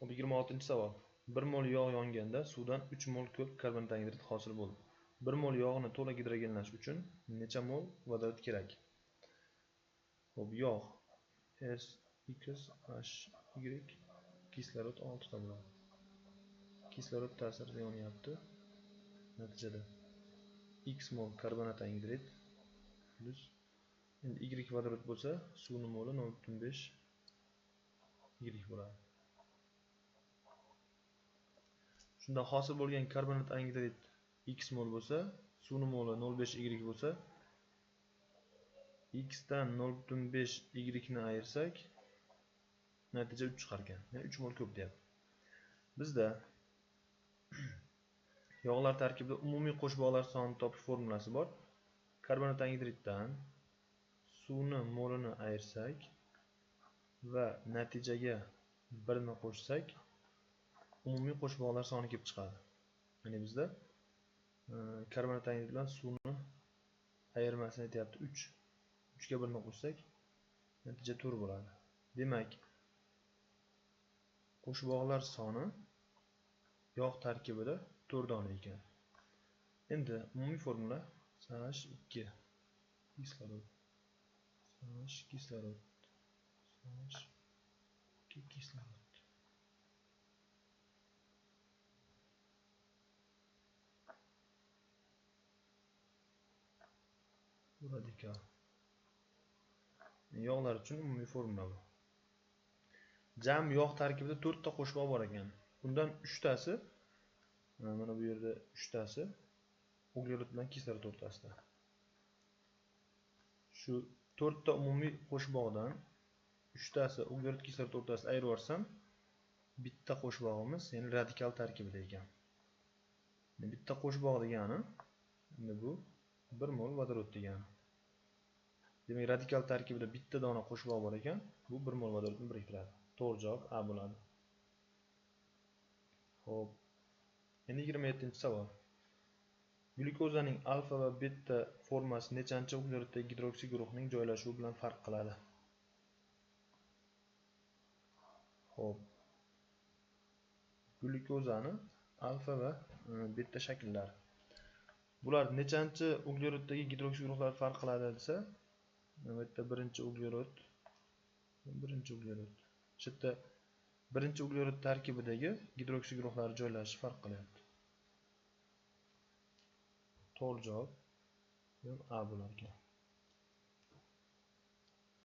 Xo'p, 26-savol. 1 mol yog' yonganda suvdan 3 mol ko'p karbonat angidrid hosil bo'ldi. 1 mol yog'ni to'la gidrogenlash uchun necha mol vodorod kerak? Xo'p, yog' S X H Y kislorod 6 ta bo'ladi. Kislorod ta'sirida yonyapti. Natijada X mol karbonat angidrid plus endi Y vodorod bo'lsa, suvning moli 0.5 Y bo'ladi. Shunda hosil bo'lgan karbonat angidrid X mol bo'lsa, suvning moli 0.5 Y bo'lsa, X dan 0.5 Y ni ayirsak, natija 3 chiqar ekan. Ya'ni 3 mol ko'p deyapti. Bizda yog'lar tarkibida umumiy qo'shbog'lar sonini topish formulasi bor. Karbonat angidriddan suvni molini ayirsak va natijaga 1 ni qo'shsak, umumiy qo'shbog'lar soni kelib chiqadi. Ya'ni bizda karbonat angidrid bilan suvni ayirmasini aytyapti 3. 3 ga 1 ni qo'shsak, natija 4 bo'ladi. Demak, qo'shbog'lar soni yog' tarkibida 4 dona ekan. Endi umumiy formula CH2 kislorod CH kislorod CH2 kislorod. Radikal. Yog'lar uchun umumiy formula bu. Jam yog' tarkibida 4 ta qo'shbog' bor ekan. Bundan 3 tasi mana bu yerda 3 tasi uglerod bilan kislorod o'rtasida. Shu 4 ta umumiy qo'shbog'dan 3 tasi uglerod kislorod o'rtasida ayirib yuborsam, bitta qo'shbog'imiz, ya'ni radikal tarkibida ekan. Bitta qo'shbog' degani endi bu 1 mol vodorod degani. Demak, radikal tarkibida bitta dona qo'shbog' bor ekan, bu 1 mol vodorodni biriktiradi. To'g'ri javob A bo'ladi. Xo'p. Endi 27-savol. Glyukozaning alfa va beta formasi nechanchi ugleroddagi gidroksi guruhining joylashuvi bilan farq qiladi? Xo'p. Glyukozani alfa va beta shakllari. Bular nechanchi ugleroddagi gidroksi guruhlar farq qiladi desa, bu yerda birinchi uglerod, birinchi uglerod. Shu yerda birinchi uglerod tarkibidagi gidroksi guruhlari joylashishi farq qilyapti. To'g'ri javob A bo'lar ekan.